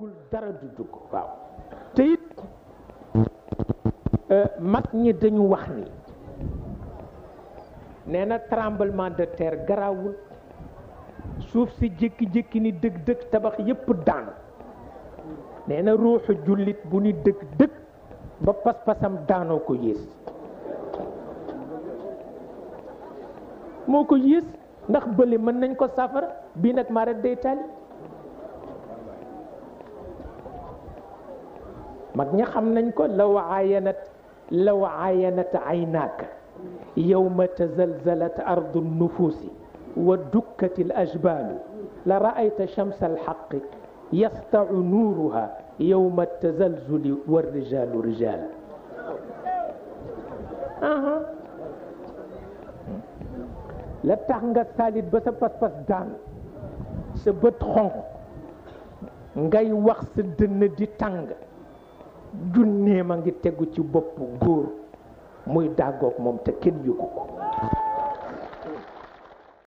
duggul dara du dugg waaw te it mag ñi dañu wax ni nee na tremblement de terre garaawul suuf si jékki-jékki ni dëgg-dëgg tabax yépp daan nee na ruuxu jullit bu ni dëgg-dëgg ba pas-pasam daanoo ko yées moo ko yées ndax bële mën nañ ko safara bii nag maarat day taali mag ña xam nañ ko law aayanat aynaaka yawma tazalzalat ardu nufuusi wa dukkati al ajbaalu la raayta shamsa alxaqi yastau nuuruha yawma tazalzuli wa rijaalu rijaal la tax nga saalit ba sa pas-pas daan sa bët xonq ngay wax sa dënn di tàng junneem a ngi tegu ci boppu góor muy dàggoog moom te kenn yëgu ko